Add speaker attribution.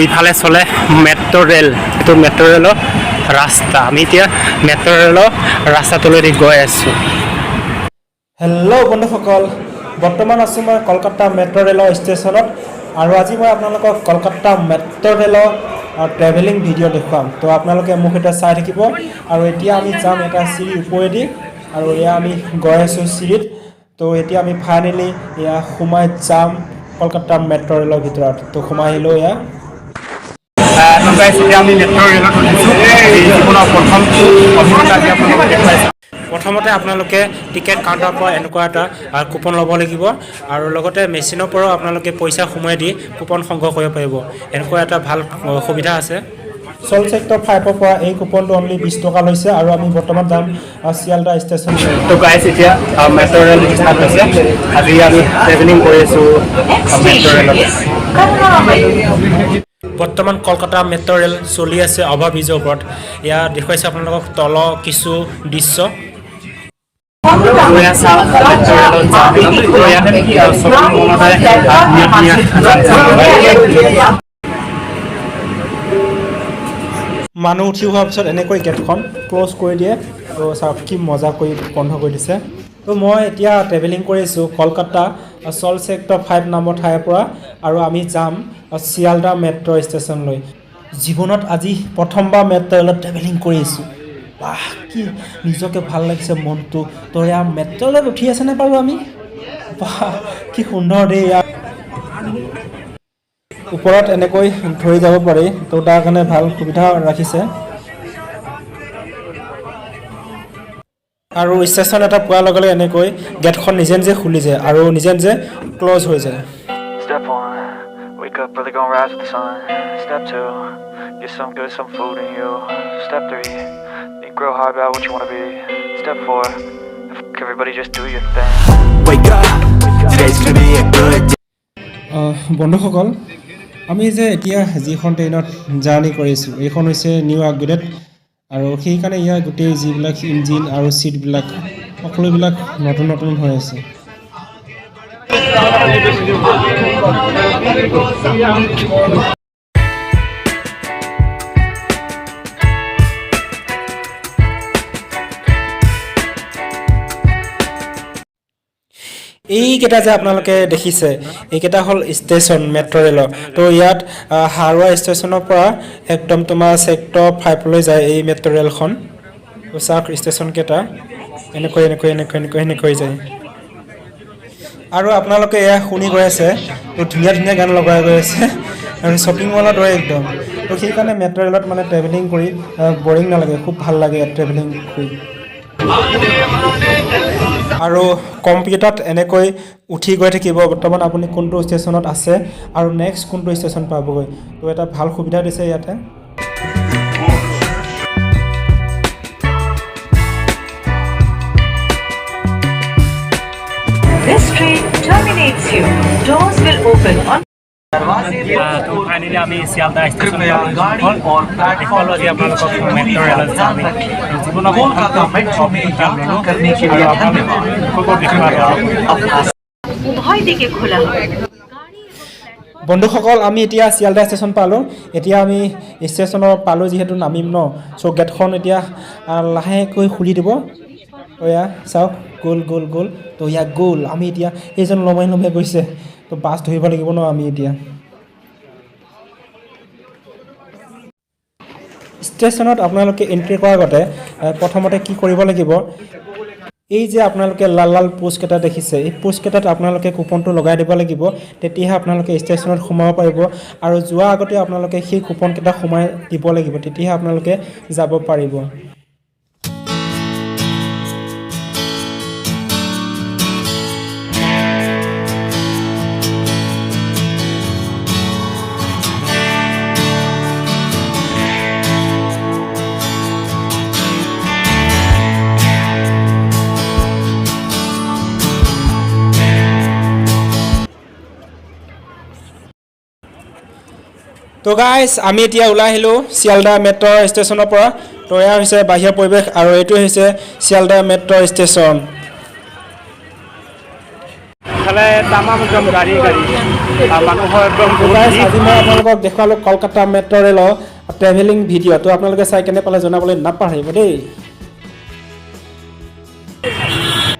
Speaker 1: ইফালে চলে metro' rail. এইটো মেট্ৰ' ৰেলৰ ৰাস্তা। আমি এতিয়া মেট্ৰ' ৰেলৰ ৰাস্তাটোলৈদি গৈ আছোঁ।
Speaker 2: হেল্ল' বন্ধুসকল, বৰ্তমান আছোঁ মই কলকাতা মেট্ৰ' ৰেলৰ ষ্টেচনত আৰু আজি মই আপোনালোকক কলকাতা মেট্ৰ' ৰেলৰ ট্ৰেভেলিং ভিডিঅ' দেখুৱাম। তো আপোনালোকে মোক এতিয়া চাই থাকিব। আৰু এতিয়া আমি যাম এটা চিৰি ওপৰেদি আৰু এয়া আমি গৈ আছোঁ চিৰিত। তো এতিয়া আমি ফাইনেলি এয়া সোমাই যাম কলকাতা মেট্ৰ' ৰেলৰ ভিতৰত। তো সোমাই আহিলোঁ এয়া।
Speaker 1: তো গাইছ, এতিয়া আমি মেট্ৰ' ৰেলত উঠিছোঁ। এই জীৱনৰ প্ৰথম অভিজ্ঞতা আজি আপোনালোকক দেখুৱাইছোঁ। প্ৰথমতে আপোনালোকে টিকেট কাউণ্টাৰৰ পৰা এনেকুৱা এটা কুপন ল'ব লাগিব আৰু লগতে মেচিনৰ পৰাও আপোনালোকে পইচা সোমোৱাই দি কুপন সংগ্ৰহ কৰিব পাৰিব। এনেকুৱা এটা ভাল সুবিধা আছে।
Speaker 2: চল্ট ছেক্টৰ 5ৰ পৰা এই কুপনটো অনলি 20 টকা লৈছে আৰু আমি বৰ্তমান যাম শিয়ালদা ষ্টেচনলৈ।
Speaker 1: তো গাইছ, এতিয়া মেট্ৰ' ৰেল ষ্টাৰ্ট হৈছে। আজি আমি ট্ৰেভেলিং কৰি আছোঁ মেট্ৰ' ৰেলত। বৰ্তমান কলকাতা মেট্ৰ' ৰেল চলি আছে অভাৰ ব্ৰিজৰ ওপৰত। ইয়াত দেখুৱাইছে আপোনালোকক তলৰ কিছু দৃশ্য। এয়া চাওক, মেট্ৰ' ৰেলত যাম। তো ইয়াত শ্বপিং মলতে ধুনীয়া ধুনীয়া যান চাব।
Speaker 2: মানুহ উঠি হোৱাৰ পিছত এনেকৈ গেটখন ক্ল'জ কৰি দিয়ে। তো চাওক, কি মজা কৰি বন্ধ কৰি দিছে। তো মই এতিয়া ট্ৰেভেলিং কৰিছোঁ কলকাতা চল্ট ছেক্টৰ 5 নামৰ ঠাইৰ পৰা আৰু আমি যাম শিয়ালদা মেট্ৰ' ষ্টেচনলৈ। জীৱনত আজি প্ৰথমবাৰ মেট্ৰ' ৰেলত ট্ৰেভেলিং কৰিছোঁ। বাহ, কি নিজকে ভাল লাগিছে মনটো। তো এয়া মেট্ৰ' ৰেলত উঠি আছেনে বাৰু আমি? বাহ, কি সুন্দৰ দেই! ইয়াত ওপৰত এনেকৈ ধৰি যাব পাৰি। তো তাৰ কাৰণে ভাল সুবিধা ৰাখিছে। আৰু ষ্টেচন এটা পোৱাৰ লগে লগে এনেকৈ গেটখন নিজে নিজে খুলি যায় আৰু নিজে নিজে ক্ল'জ হৈ যায়।
Speaker 3: Step one, wake up early, gonna rise with the sun. Step two, get some good, some food in you. Step three, think real hard about what you wanna be. Step four, f everybody, just do your thing.
Speaker 4: Wake up, today's gonna be a good day.
Speaker 2: বন্ধুসকল, আমি যে এতিয়া যিখন ট্ৰেইনত journey কৰিছোঁ, এইখন হৈছে new upgraded আৰু সেইকাৰণে ইয়াৰ গোটেই যিবিলাক ইঞ্জিন আৰু ছিটবিলাক, সকলোবিলাক নতুন নতুন হৈ আছে। এইকেইটা যে আপোনালোকে দেখিছে, এইকেইটা হ'ল ষ্টেচন মেট্ৰ' ৰেলৰ। তো ইয়াত হাওৰা ষ্টেচনৰ পৰা একদম তোমাৰ ছেক্টৰ 5লৈ যায় এই মেট্ৰ' ৰেলখন। তো চাওক, ষ্টেচনকেইটা এনেকৈ এনেকৈ এনেকৈ এনেকৈ এনেকৈ যায়। আৰু আপোনালোকে এয়া শুনি গৈ আছে, তো ধুনীয়া ধুনীয়া গান লগাই গৈ আছে আৰু শ্বপিং মলৰ দৰে একদম। তো সেইকাৰণে মেট্ৰ' ৰেলত মানে ট্ৰেভেলিং কৰি বৰিং নালাগে, খুব ভাল লাগে ইয়াত ট্ৰেভেলিং কৰি। আৰু কম্পিউটাৰত এনেকৈ উঠি গৈ থাকিব, বৰ্তমান আপুনি কোনটো ষ্টেচনত আছে আৰু নেক্সট কোনটো ষ্টেচন পাবগৈ। তো এটা ভাল সুবিধা দিছে ইয়াতে।
Speaker 5: This train terminates here. Doors will open on
Speaker 1: তো ফাইনেলি আমি শিয়ালদা ষ্টেচন দেখুৱালোঁ আজি আপোনালোকক মেট্ৰ' ৰেলত জাৰ্ণি। জীৱনৰ প্ৰথম অভিজ্ঞতা ল'লোঁ আৰু আপোনালোককো দেখুৱালোঁ।
Speaker 5: উভয় দিকে খোলা হবে।
Speaker 2: বন্ধুসকল, আমি এতিয়া শিয়ালদা ষ্টেচন পালোঁ। এতিয়া আমি ষ্টেচনৰ পালোঁ যিহেতু নামিম ন। চ' গেটখন এতিয়া লাহেকৈ খুলি দিব। তো এয়া চাওক, গ'ল গ'ল গ'ল। তো ইয়াত গ'ল। আমি এতিয়া এইজন লমাই লমাই গৈছে। তো বাছ ধৰিব লাগিব ন আমি এতিয়া। ষ্টেচনত আপোনালোকে এণ্ট্ৰি কৰাৰ আগতে প্ৰথমতে কি কৰিব লাগিব? এই যে আপোনালোকে লাল লাল পোষ্টকেইটা দেখিছে, এই পোষ্টকেইটাত আপোনালোকে কুপনটো লগাই দিব লাগিব। তেতিয়াহে আপোনালোকে ষ্টেচনত সোমাব পাৰিব। আৰু যোৱাৰ আগতে আপোনালোকে সেই কুপনকেইটা সোমাই দিব লাগিব, তেতিয়াহে আপোনালোকে যাব পাৰিব। তো গাইজ, আমি এতিয়া ওলাই আহিলোঁ শিয়ালদা মেট্ৰ' ষ্টেচনৰ পৰা। তো এয়া হৈছে বাহিৰৰ পৰিৱেশ আৰু এইটো হৈছে শিয়ালদা মেট্ৰ' ষ্টেচন।
Speaker 1: ইফালে তামাম একদম গাড়ী গাড়ী। মানুহৰ একদম
Speaker 2: তো
Speaker 1: বহুত
Speaker 2: গাইজ,
Speaker 1: ভিৰ।
Speaker 2: আজি মই আপোনালোকক দেখুৱালোঁ কলকাতা মেট্ৰ' ৰেলৰ ট্ৰেভেলিং ভিডিঅ'। তো আপোনালোকে চাই কেনে পালে জনাবলৈ নাপাহৰিব দেই।